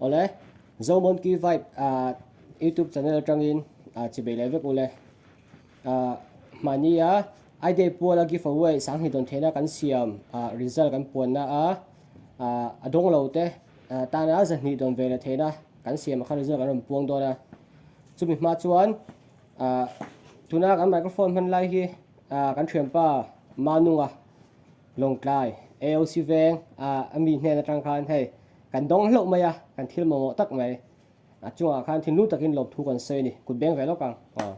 Awle, Zomonkey Vibe YouTube channel atangin chibei leh vek ule. Mahnia I-Day puala giveaway sanghnih dawn theihna kan siam result kan puanna a a dawng lo te tana zahnih dawn ve leh theihna kan siam ah khan result kan rawn puang dawn a. Chumi hma chuan tuna kan microphone hman lai hi kan thianpa Manunga Lawngtlai AOC veng a mi hnen atang khan hei kan dawng hlauh mai a, kan thil mamawh tak mai. A chungah khan thinlung takin lawmthu kan sawi a ni, kut beng ve lawk ang. Aw.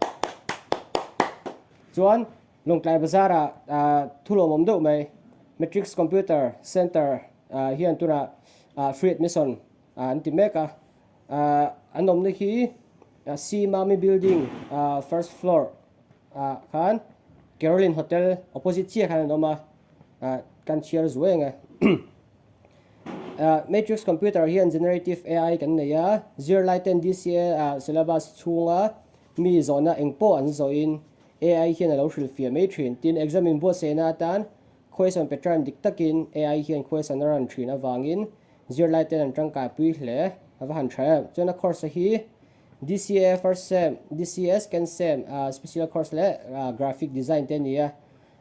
Chuan Lawngtlai Bazar ah thu lawmawm deuh mai Matrix Computer Center hian tunah free admission an ti mek a. An awmna hi C Mami Building first floor ah khan Caroline Hotel opposite chiah khan an awm a, kan chhiar zuai ang e. Matrix Computer hian Generative AI kan nei a, zirlai ten DCA syllabus chhunga mi zawhna eng pawh an zawhin AI hian a lo hrilhfiah mai thin. Tin, exam inbuatsaihna atan question pattern dik takin AI hian question a run thin avangin zirlai ten an tangkaipui hle. A va han tha em. Chuan a course hi DCA first sem, DCA second sem, special course leh graphic design te a ni a.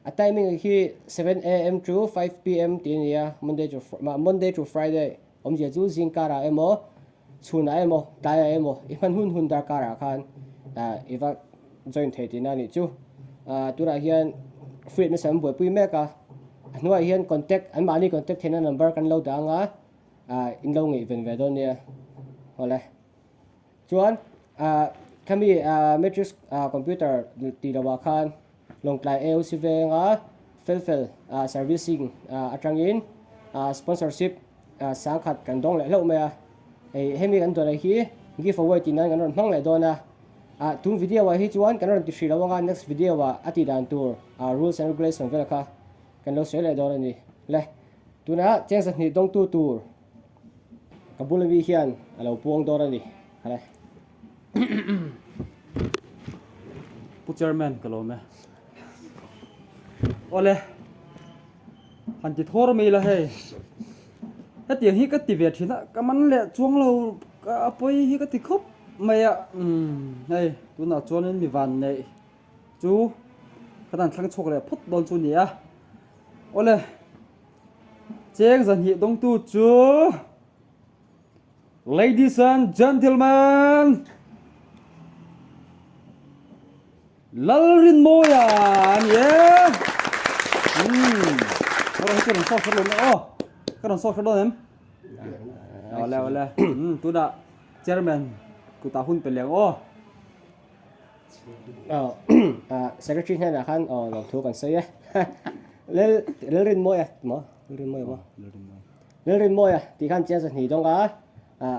A timing hi 7am to 5pm tih a ni a, Monday to Monday to Friday awmzia chu zing karah emaw, chhunah emaw, tlaiah emaw i hman hun hun dar karah khan i va join thei tihna a nih chu. Tunah hian free admission an buaipui mek a, a hnuaiah hian contact anmahni contact theihna number kan lo dah ang a, in lo ngaihven ve dawn nia. Awle. Chuan khami matrix computer tih lohah khan Lawngtlai AOC venga Felfel Servicing atangin sponsorship sangkhat kan dawng leh hlauh mai a. Hei hemi kan dawn hi give away tih nan kan rawn hmang leh dawn a. Tun video ah hi chuan kan rawn ti hrih lo anga next video ah a tih dan tur rules and regulation vel kha kan lo sawi leh dawn a ni. Le tunah cheng zahnih dawngtu tur Ka bula mi hian a lo puang dawn a ni. Hale. Pu Chairman ka lawm e. Awle. Han ti thawr mai la hei. Hetiang hi ka ti ve thin a, ka man leh chuang lo a pawi hi ka ti khawp mai a. Umm hei tunah chuanin mi van neih chu kan han thlang chhuak leh phawt dawn chu a ni a. Awle. Cheng zahnih dawngtu chu Ladies and gentlemen Lalrinmawia a ni e. Umm ka rawn ka rawn sawt hret lo aw ka rawn sawt hret dawn em? Awle awle umm tunah chairman kutah hun pe leh ang aw. Secretary hnenah khan aw lo thu kan sawi e. Lel Lalrinmawia maw Lalrinmawia maw Lalrinmawia tih khan chiang zahnih dawng a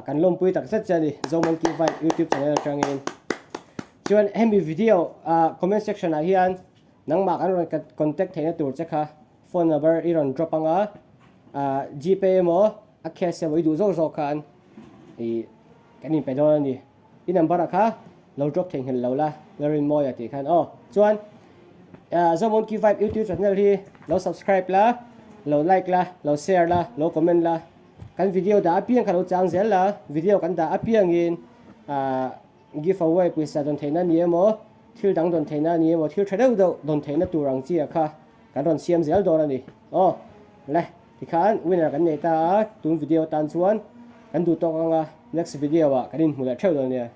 kan lawmpui tak zet che a ni Zomonkey Vibe YouTube channel atangin. Chuan hemi video comment section ah hian nangmah kan rawn contact theihna tur che kha phone number i rawn drop anga Gpay emaw a cash emaw i duh zawk zawk khan ih kan inpe dawn a ni. I number ah kha lo drop theihnghilh lo la, Lalrinmawia tih khan aw. Chuan Zomonkey Vibe YouTube channel hi lo subscribe la, lo like la, lo share la, lo comment la. Kan video dah apiang kha lo chang zel la, video kan dah apiangin give away pawisa dawn theihna ni emaw, thil dang dawn theihna ni emaw, thil tha deuh deuh dawn theihna tur ang chi ah kha kan rawn siam zel dawn a ni. Aw le. Tikhan winner kan nei ta a, tun video tan chuan kan duh tawk anga next video ah kan inhmu leh theuh dawn nia.